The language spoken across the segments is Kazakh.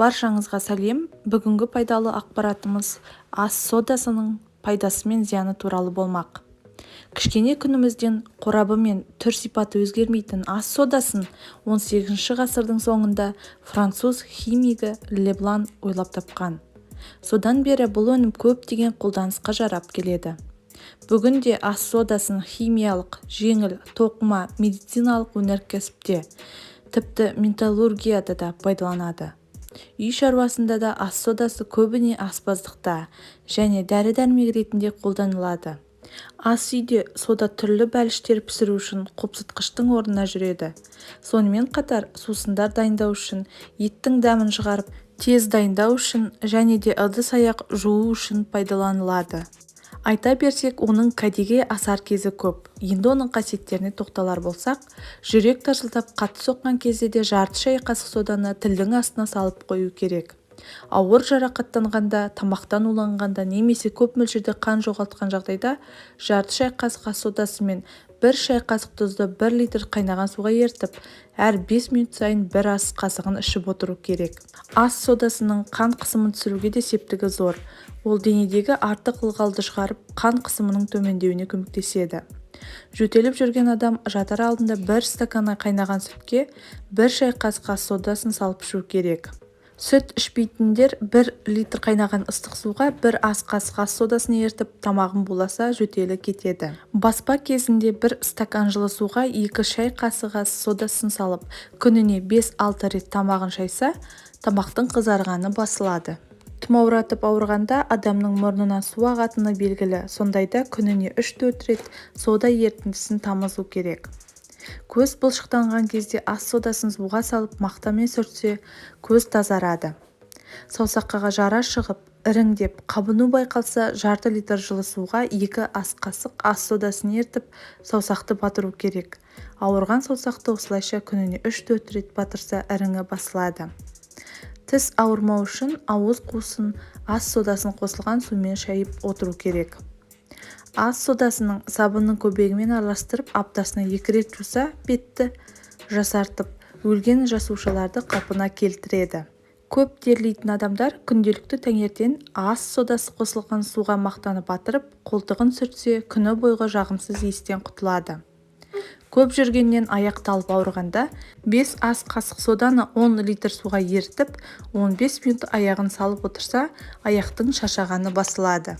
Баршаңызға сәлем! Бүгінгі пайдалы ақпаратымыз ас содасының пайдасы мен зияны туралы болмақ. Кішкене күнімізден қорабы мен түр-сипаты өзгермейтін ас содасын 18 ғасырдың соңында француз химигі Леблан ойлап тапқан. Содан бері бұл өнім көптеген қолданысқа жарап келеді. Бүгінде ас содасын химиялық, жеңіл, тоқыма, медициналық өнеркәсіпте, тіпті металлургияда да пайдаланады. Үй шаруасында да ас содасы көбіне аспаздықта және дәрі-дәрмек ретінде қолданылады. Ас үйде сода түрлі бәліштер пісіру үшін қопсытқыштың орнына жүреді. Сонымен қатар сусындар дайындау үшін, еттің дәмін шығарып, тез дайындау үшін және де ыдыс-аяқ жуу үшін пайдаланылады. Айта берсек, оның кәдеге асар кезі көп. Енді оның қасиеттеріне тоқталар болсақ, жүрек тарсылдап қатты соққан кезде де жарты шай қасық соданы тілдің астына салып қою керек. Ауыр жарақаттанғанда, тамақтан уланғанда немесе көп мөлшерде қан жоғалтқан жағдайда жарты шай қасық ас содасы мен 1 шай қасық тұзды 1 литр қайнаған суға ерітіп, әр 5 минут сайын бір ас қасығын ішіп отыру керек. Ас содасының қан қысымын түсіруге де септігі зор. Ол денедегі артық ылғалды шығарып, қан қысымының төмендеуіне көмектеседі. Жөтеліп жүрген адам жатар алдында 1 стакан қайнаған сүтке 1 шай қасық ас содасын салып ішу керек. Сүт ішпейтіндер 1 литр қайнаған ыстық суға 1 ас қасық ас содасын ерітіп, тамағын буласа, жөтелі кетеді. Баспа кезінде 1 стакан жылы суға 2 шай қасық ас содасын салып, күніне 5-6 рет тамағын шайса, тамақтың қызарғаны басылады. Тұмауратып ауырғанда адамның мұрнынан су ағатыны белгілі, сондайда күніне 3-4 рет сода ерітіндісін тамызу керек. Көз былшықтанған кезде ас содасын суға салып мақтамен сүртсе, көз тазарады. Саусаққа жара шығып, іріңдеп, қабыну байқалса, жарты литр жылы суға 2 ас қасық ас содасын ерітіп, саусақты батыру керек. Ауырған саусақты осылайша күніне 3-4 рет батырса, іріңі басылады. Тіс ауырмау үшін ауыз қуысын ас содасын қосылған сумен шайып отыру керек. Ас содасының сабынның көбегімен араластырып, аптасына 2 рет жуса, бетті жасартып, өлген жасушаларды қалпына келтіреді. Көп терлейтін адамдар күнделікті таңертең ас содасы қосылған суға мақтаны батырып, қолтығын сүртсе, күні бойғы жағымсыз иістен құтылады. Көп жүргеннен аяқ талып ауырғанда 5 ас қасық соданы 10 литр суға ерітіп, 15 минут аяғын салып отырса, аяқтың шаршағаны басылады.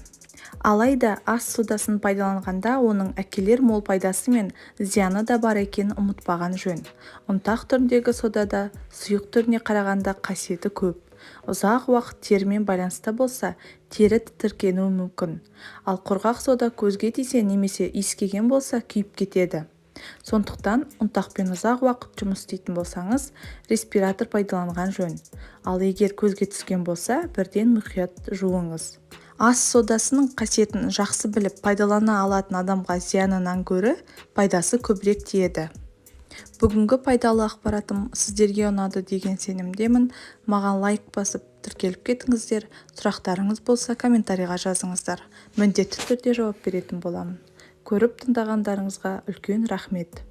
Алайда ас содасын пайдаланғанда оның әкелер мол пайдасы мен зияны да бар екенін ұмытпаған жөн. Ұнтақ түріндегі содада сұйық түріне қарағанда қасиеті көп. Ұзақ уақыт терімен байланыста болса, тері тітіркенуі мүмкін. Ал құрғақ сода көзге тисе немесе иіскеген болса, күйіп кетеді. Сондықтан ұнтақпен ұзақ уақыт жұмыс істейтін болсаңыз, респиратор пайдаланған жөн. Ал егер көзге түскен болса, бірден мұқият жуыңыз. Ас содасының қасиетін жақсы біліп пайдалана алатын адамға зиянынан гөрі пайдасы көбірек тиеді. Бүгінгі пайдалы ақпаратым сіздерге ұнады деген сенімдемін. Маған лайк басып, тіркеліп кетіңіздер. Сұрақтарыңыз болса, комментарийға жазыңыздар. Міндетті түрде жауап беретін боламын. Көріп тыңдағандарыңызға үлкен рахмет.